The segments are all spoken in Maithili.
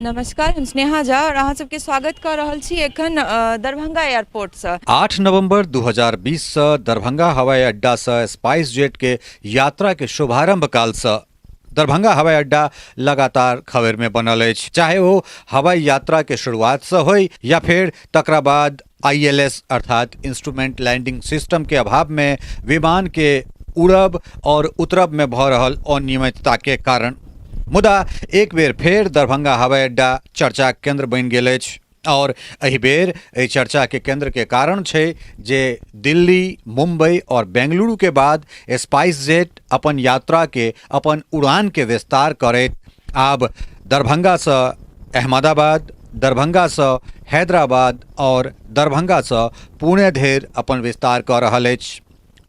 नमस्कार, हम स्नेहा झा और अहाँ सबके स्वागत कऽ रहल छी एखन दरभंगा एयरपोर्टसँ। 8 नवंबर 2020 सँ दरभंगा हवाई अड्डा सँ स्पाइस जेट के यात्रा के शुभारंभ काल सँ दरभंगा हवाई अड्डा लगातार खबर में बनल अछि, चाहे ओ हवाई यात्रा के शुरुआत सँ होय या फिर तकरा बाद आईएलएस अर्थात इंस्ट्रूमेंट लैंडिंग सिस्टम के अभाव में विमान के उड़ब और उतरब में भऽ रहल अनियमितता के कारण। मुदा एक बेर फेर दरभंगा हवाई अड्डा चर्चा केंद्र बनि गेल अछि और एहि बेर एहि चर्चा के केंद्र के कारण छै जे दिल्ली, मुंबई और बेंगलुरु के बाद स्पाइस जेट अपन यात्रा के, अपन उड़ान के विस्तार करैत आब दरभंगा से अहमदाबाद, दरभंगा से हैदराबाद और दरभंगा से पुणे धरि अपन विस्तार कऽ रहल अछि।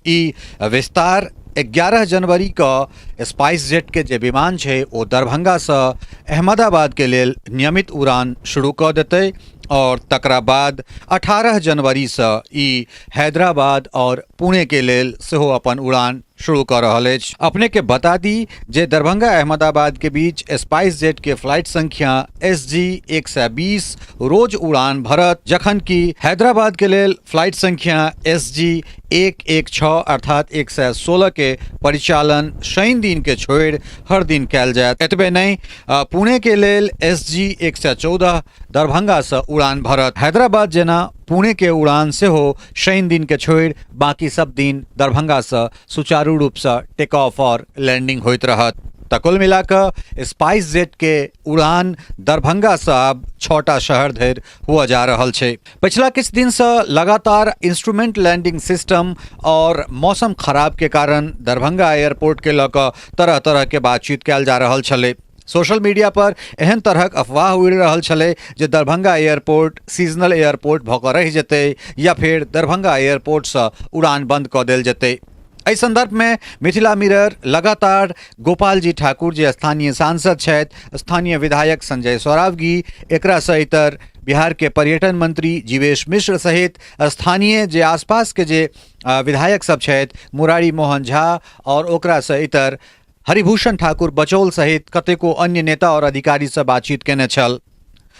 ई विस्तार 11 जनवरी क स्पाइस जेट के जे विमान छै ओ दरभंगा से अहमदाबाद के लेल नियमित उड़ान शुरू कऽ देतै और तकरा बाद 18 जनवरी से ई हैदराबाद और पुणे के लेल सेहो अपन उड़ान शुरू कऽ रहल अछि। अपने के बता दी जे दरभंगा अहमदाबाद के बीच स्पाइस जेट के फ्लाइट संख्या एस जी 120 रोज उड़ान भरत, जखन कि हैदराबाद के लेल फ्लाइट संख्या एस जी 116 अर्थात 116 के परिचालन शनि दिन के छोड़ि हर दिन कयल जायत। एतबे नहि, पुणे के लेल एस जी 114 दरभंगा से उड़ान भरत। हैदराबाद जेना पुणे के उड़ान सेहो शनि दिन के छोड़ि बाकी सब दिन दरभंगा से सुचारू रूप से टेक ऑफ और लैंडिंग होइत रहत। तऽ कुल मिला कऽ स्पाइस जेट के उड़ान दरभंगा से आब 6टा शहर धरि हुआ जा रहल छै। पिछला किछु दिन से लगातार इंस्ट्रूमेंट लैंडिंग सिस्टम और मौसम खराब के कारण दरभंगा एयरपोर्ट के लऽ कऽ तरह तरह के बातचीत कयल जा रहल छलै। सोशल मीडिया पर एहन तरहक अफवाह उड़ि रहल छलै जे दरभंगा एयरपोर्ट सीजनल एयरपोर्ट भऽ कऽ रहि जेतै या फेर दरभंगा एयरपोर्टसँ उड़ान बंद कऽ देल जेतै। एहि संदर्भमे मिथिला मिरर लगातार गोपाल जी ठाकुर जे स्थानीय सांसद छथि, स्थानीय विधायक संजय सरावगी, एकरासँ इतर बिहार के पर्यटन मंत्री जीवेश मिश्र सहित स्थानीय जे आसपास के जे विधायक सब छथि, मुरारी मोहन झा और ओकरासँ इतर हरिभूषण ठाकुर बचौल सहित कतेको अन्य नेता और अधिकारी से बातचीत केने छल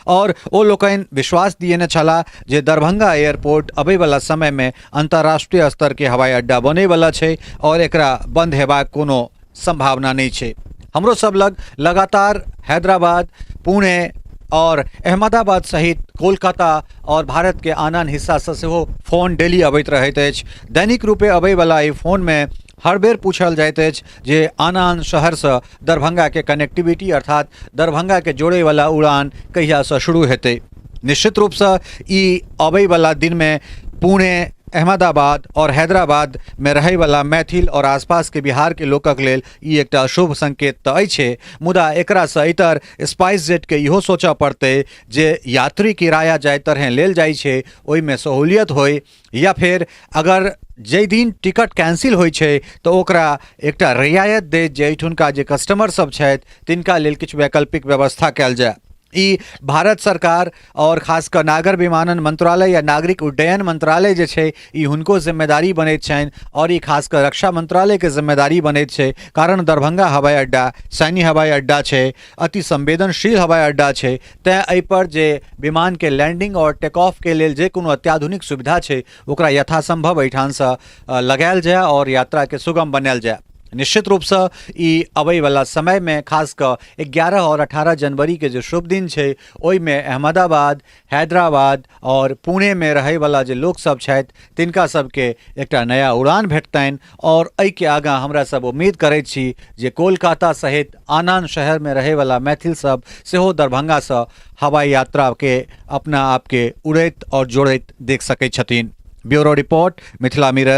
और ओ लोकनि विश्वास दिएने छलाह जे दरभंगा एयरपोर्ट अबैवला समय में अंतर्राष्ट्रीय स्तर के हवाई अड्डा बनैवला छै और एकरा बंद हेबाक कोनो संभावना नहि छै। हमरो सब लग लगातार हैदराबाद, पुणे और अहमदाबाद सहित कोलकाता और भारत के आन आन हिस्सा से सेहो फोन डेली अबैत रहैत अछि। दैनिक रूपे अबैवला एहि फोन में हर बेर पूछल जाइत अछि जे आन आन शहरसँ दरभंगाके कनेक्टिविटी अर्थात दरभंगाके जोड़ैवला उड़ान कहियासँ शुरू हेतै। निश्चित रूपसँ ई अबैवला दिनमे पुणे, अहमदाबाद और हैदराबाद में रहैवला मैथिल और आसपासके बिहारके लोकक लेल ई एकटा शुभ संकेत तऽ अछि, मुदा एकरासँ इतर स्पाइस जेटके इहो सोचऽ पड़तै जे यात्री किराया जाहि तरहें लेल जाइ छै ओहिमे सहूलियत होइ या फेर अगर जाहि दिन टिकट कैंसिल होइ छै तऽ ओकरा एकटा रियायत दैत जे एहिठुनका जे कस्टमर सब छथि तिनका लेल किछु वैकल्पिक व्यवस्था कयल जाय। ई भारत सरकार और खास कऽ नागर विमानन मंत्रालय या नागरिक उड्डयन मंत्रालय जे छै ई हुनको जिम्मेदारी बनैत छनि और ई खास कऽ रक्षा मंत्रालयके जिम्मेदारी बनैत छै, कारण दरभंगा हवाई अड्डा सैन्य हवाई अड्डा छै, अति संवेदनशील हवाई अड्डा छै, तेँ एहिपर जे विमानके लैंडिंग आओर टेक ऑफके लेल जे कोनो अत्याधुनिक सुविधा छै ओकरा यथासंभव एहिठामसँ लगायल जाय आओर यात्राके सुगम बनायल जाय। निश्चित रूपसँ ई अबैवला समयमे खास कऽ 11 आओर 18 जनवरीके जे शुभ दिन छै ओहिमे अहमदाबाद, हैदराबाद आओर पुणेमे रहैवला जे लोकसभ छथि तिनका सबके एकटा नया उड़ान भेटतनि आओर एहिके आगाँ हमरा सब उम्मीद करैत छी जे कोलकाता सहित आन आन शहरमे रहैवला मैथिल सब सेहो दरभंगासँ हवाई यात्राके अपना आपके उड़ैत आओर जोड़ैत देख सकै छथिन। Bureau report, Mithila mirror.